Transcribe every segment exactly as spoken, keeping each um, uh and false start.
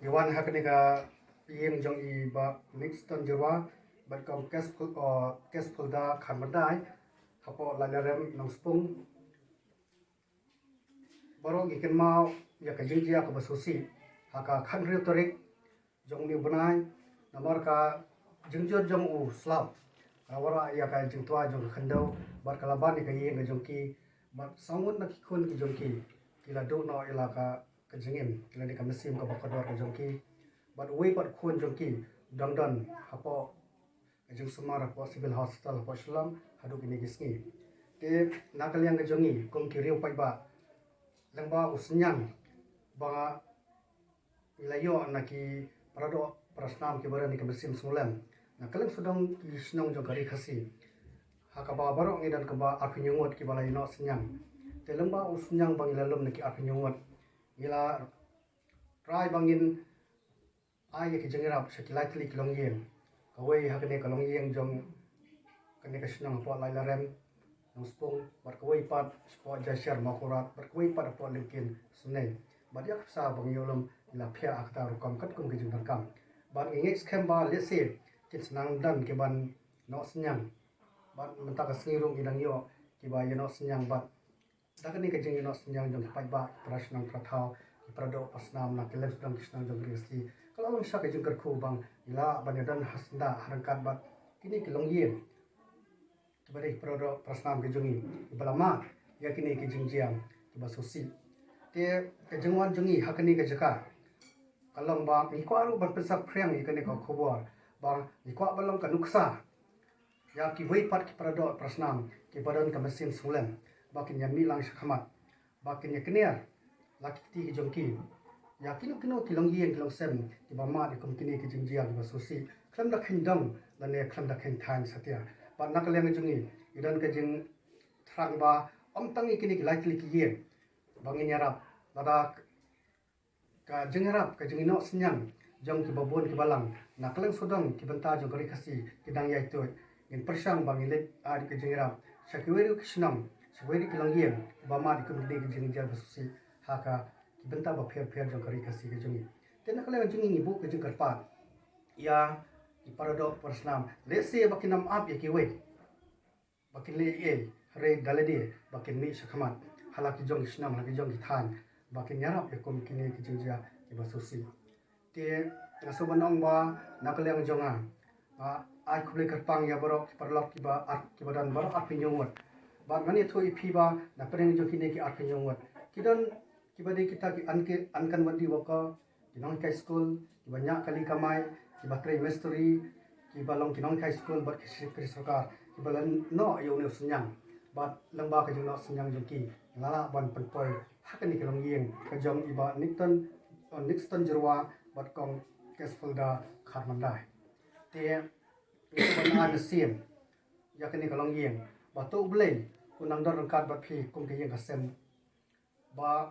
Iwan ha kane ka ïing jong i Bah Nixton Jyrwa bad kong Kes Phul, o, Kes Phulda Kharmandai hapoh Lailarem Nongspung. Baroh ngi kynmaw ïa ka jingjia kaba sngewsih ha ka khathynriew tarik jong une u bnai, namar ka jingjur jong u slap ka la wanrah ïa ka jingtwa jong ka khyndew bad ka la ban ïa ka ïing ka jong ki bad saw ngut na ki khun ki jong ki ki la duh noh ïa la ka ka jingim, lane ka mynsiem kaba kordor ka jong ki. Bad uwei pat u khun jong ki u dang don hapoh ka jingsumar hapoh Civil Hospital hapoh Shillong haduh kine ki sngi. Te na ka liang ka jong ngi kum ki riew paidbah, lyngba u synñiang ba ngi la ïoh na ki paradoh parasnam kiba don ha ka mynsiem sngewlem na kylleng sawdong ki shnong jong ka Ri Khasi, ha kaba baroh ngi don kumba arphew hynñiew ngut kiba la ïoh synñiang. Te lyngba u synñiang ba ngi la lum na ki arphew hynñiew ngut, ngi la try ba ngin ai ïa ki jingïarap sha ki lai tylli ki longïing. Kawei ha kane ka longïing jong kane ka shnong hapoh Lailarem Nongspung, bad kawei pat shapoh Jaisher Mawkyrwat, bad kawei pat hapoh Lyngkien Synei. Bad ïa ka pisa ba ngi ïoh lum ngi la phiah ha kata rukom katkum ka jingdonkam. Bad ngi ngeit skhem ba lehse kin sa nang don kiban noh synñiang. Bad mynta ka sngi ruh ngi dang ïoh kiba ïa noh synñiang bad da kane ka jingïa noh synñiang jong ki paidbah, ki para shnong para thaw, ki paradoh parasnam na kylleng sawdong ki shnong jong ka Ri Khasi, ka la long sha ka jingkyrkhu ba ngi lah ban ïa don ha syndah ha ryngkat bad kine ki longïing kiba dei ki paradoh parasnam ki jong ngi kiba la mad ïa kine ki jingjia kiba sngewsih. Te ka jingwan jong ngi ha kane ka jaka ka long ba ngi kwah ruh ban pynsaphriang ïa kane ka khubor ba ngi kwah ban long ka nuksa ïa kiwei pat ki paradoh parasnam kiba don ka mynsiem sngewlem ba kin ïa mih lang shakhmat, ba kin ïa kner la ki kti ki jong ki ïa kino kino ki longïing ki longsem kiba mad ïa kum kine ki jingjia kiba sngewsih khlem da kheiñ dong lane khlem da kheiñ thaiñ satia. Bad na ka liang jong ngi i don ka jingthrang ba ym tang ïa kine ki lai tylli ki ïing ba ngin ïarap, lada ka jingïarap, ka jingïa noh synñiang jong kiba bun kiba lang na kylleng sawdong ki bynta jong ka Ri Khasi ki dang ïai tuid, ngin pyrshang ba ngin leit ai ka jingïarap sha kiwei ruh ki shnong, sha kiwei ruh ki longïing kiba mad ïa kum kine ki jingjia ba sngewsih ha ka ki bynta bapher bapher jong ka Ri Khasi ka jong ngi. Te na ka liang jong ngi ngi buh ka jingkyrpad ïa ki paradoh parasnam, lehse ba kin ym ap ïa kiwei ba kin leh ei ei, hynrei da lade ba kin mih shakhmat ha la ki jong ki shnong, ha la ki jong ki thaiñ, ba kin ïarap ïa kum kine ki jingjia kiba sngewsih. Te nga sngewbha ban ong ba na ka liang jong nga, nga ai khublei kyrpang ïa baroh ki paralok kiba ar, kiba don baroh arphew hynñiew ngut. Bad ngan ïathuh ïa phi ba na pdeng jong kine ki arphew hynñiew ngut ki don kiba dei kita ki Anke-, Anganwadi worker, ki nonghikai skul, kiba ñiah kali kamai, kiba trei mistri, kiba long ki nonghikai skul bad ki secretary sorkar kiba la noh ïa une u synñiang. Bad lyngba ka jingnoh synñiang jong ki la lah ban pynpoi ha kane ka longïing ka jong i Bah Nixton, Nixton Jyrwa bad kong Kesfilda Kharmandai. Te nga sngewbha ban ai mynsiem ïa kane ka longïing ba to U Blei un nang don ryngkat bad phi kum ka ïing ka sem. Ba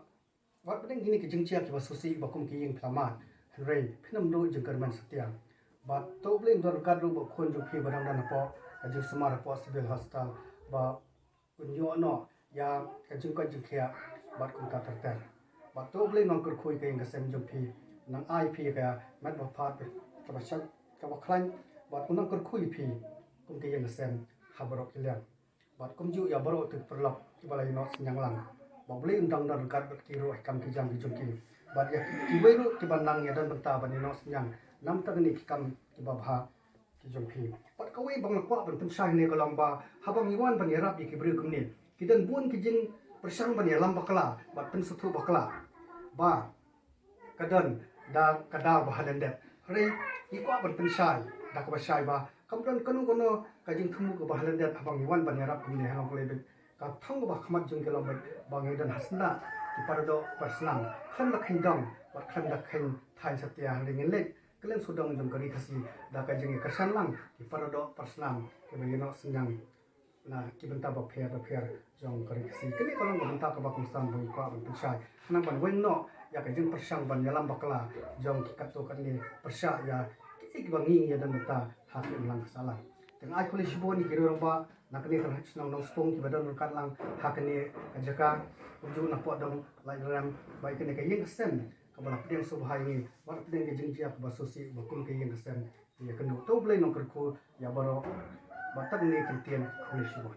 wat pdeng kine ki jingjia kiba sngewsih ba kum ki ïing phi la mad, hynrei phin ym duh jingkyrmen satia. Bad to U Blei un don ryngkat ruh bad u khun jong phi ba dang don hapoh ka jingsumar hapoh Civil Hospital ba un ïoh noh ïa ka jingkoit jingkhiah bad kumta ter ter. Bad to U Blei un nang kyrkhu ïa ka ïing ka sem jong phi, un nang ai phi ïa ka met ba phad kaba shait kaba khlaiñ, bad un nang kyrkhu ïa phi kum ka ïing ka sem ha baroh ki liang. Bad kumjuh ïa baroh ki paralok kiba la ïa noh synñiang lang, ba U Blei un dang don ryngkat bad ki ruh ha ki kam ki jam ki jong ki. Bad ïa kiwei ruh kiba nang ïa don bynta ban ïa noh synñiang na bynta kine ki kam kiba bha ki jong phi. Bad kawei ba nga kwah ban pynshai hangne ka long ba haba ngi wan ban ïarap ïa ki briew kumne, ki don bun ki jingpyrshang ban ïalam bakla bad pynsngewthuh bakla ba ka don da ka daw ba ha lyndet. Hynrei ngi kwah ban pynshai da kaba shai ba kam don kano kano ka jingthmu kaba ha lyndet haba ngi wan ban ïarap kumne ha Nongkhlaw beit. Ka thong kaba khmat jong ngi ka long beit ba ngi don ha syndah ki paradoh parasnam, khlem da kheiñ dong bad khlem da kheiñ thaiñ satia. Hynrei ngin leit kylleng sawdong jong ka Ri Khasi da ka jingïakyrshan lang ki paradoh parasnam kiba ïa noh synñiang na ki bynta bapher bapher jong ka Ri Khasi. Kane ka long ka bynta kaba kongsan ba ngi kwah ban pynshai khnang ban weng noh ïa ka jingpyrshang ban ïalam bakla jong ki katto katne pyrshah ïa kiei kiba ngi ngi ïa don bynta ha ki imlang ka sahlang. Te nga ai khublei shibun ïa ki riew rangbah na kane ka shnong Nongspung kiba don ryngkat lang ha kane ka jaka, kumjuh na Pohdong Laitrem, ba ïa kane ka ïing ka sem kaba la pdiang sngewbha ïa ngi, bad pdiang ka jingjia kaba sngewsih ba kum ka ïing ka sem ïa kano. To U Blei un kyrkhu ïa baroh. Bad tang ne ktien, khublei shibun.